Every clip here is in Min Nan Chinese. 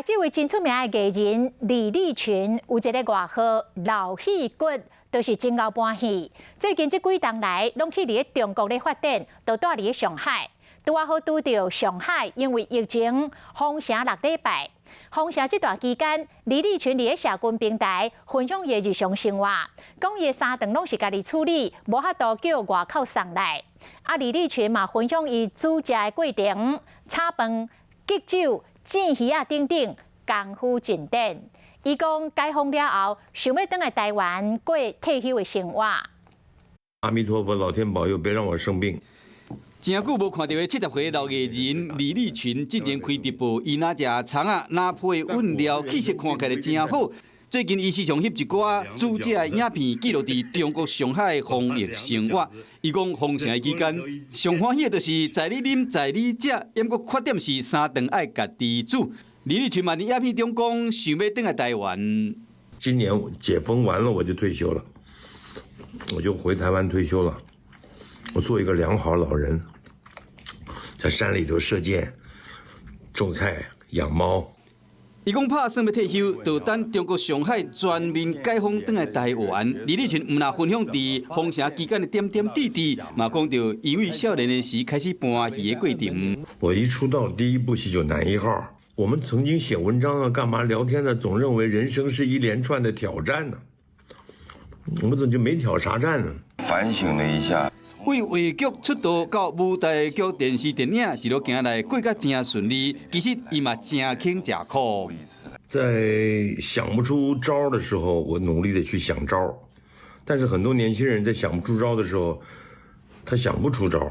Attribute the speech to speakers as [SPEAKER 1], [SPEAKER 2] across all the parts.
[SPEAKER 1] 這位真出名的藝人李立群有一个外號老戲骨，就是真𠢕搬戲。最近這幾冬來，攏去佇咧中國咧發展，都蹛佇咧上海。拄仔好拄著上海因為疫情封城6禮拜，封城這段期間，李立群佇咧社群平台分享伊的日常生活，講伊的三頓攏是家己處理，無法度叫外口送來。啊，李立群嘛分享伊煮食的過程，炒飯、敬酒、煎魚仔等等，功夫盡展。伊講解封了後，想欲轉來台灣過退休的生活。
[SPEAKER 2] 阿彌陀佛，老天保佑，別讓我生病。
[SPEAKER 3] 誠久無看著的70歲老藝人李立群，之前開直播，伊若食蔥仔，若配韻料，氣色看起來誠好。最近伊時常翕一寡煮食的影片，記錄佇中國上海防疫生活。伊講封城的期間，上歡喜的就是在你啉，在你食，毋過缺點是三頓愛家己煮。李立群嘛佇影片中講，想欲轉來台灣。
[SPEAKER 2] 今年解封完了，我就退休了，我就回台灣退休了。我做一個良好老人，在山裡頭射箭、種菜、養貓。
[SPEAKER 3] 伊講拍算欲退休，就等中國上海全面解封轉來台灣。李立群毋但分享佇封城期間的點點滴滴，嘛講著伊為少年的時開始搬戲的過程。
[SPEAKER 2] 我一出道第一部戲就男一號。我們曾經寫文章啊，幹嘛聊天呢？總認為人生是一連串的挑戰呢。我怎麼就沒挑啥戰呢？
[SPEAKER 4] 反省了一下。
[SPEAKER 3] 為話劇出道到舞台劇、電視、電影一路行來，過甲誠順利。其實伊嘛誠肯食苦。
[SPEAKER 2] 在想不出招的時候，我努力的去想招。但是很多年輕人在想不出招的時候，他想不出招。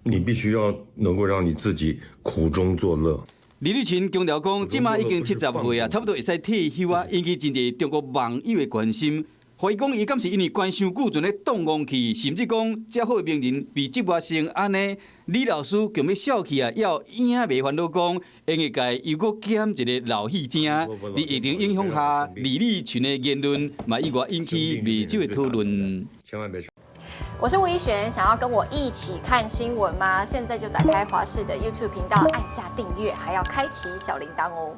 [SPEAKER 2] 你必須要能夠讓你自己苦中作樂。
[SPEAKER 3] 李立群強調講，這馬已經70歲啊，差不多會使退休啊，引起真濟中國網友的關心。懷疑講，伊敢是因為關傷久，陣咧擋戇去，甚至講遮好的名人被折磨成按呢？李老師強欲笑起來，要影袂煩惱講，演藝界又閣減一個老戲精。佇疫情影響下，李立群的言論嘛意外引起袂少的討論。
[SPEAKER 2] 千萬別。
[SPEAKER 5] 我是吳怡璇，想要跟我一起看新聞嗎？現在就打開華視的 YouTube 頻道，按下訂閱，還要開啟小鈴鐺哦。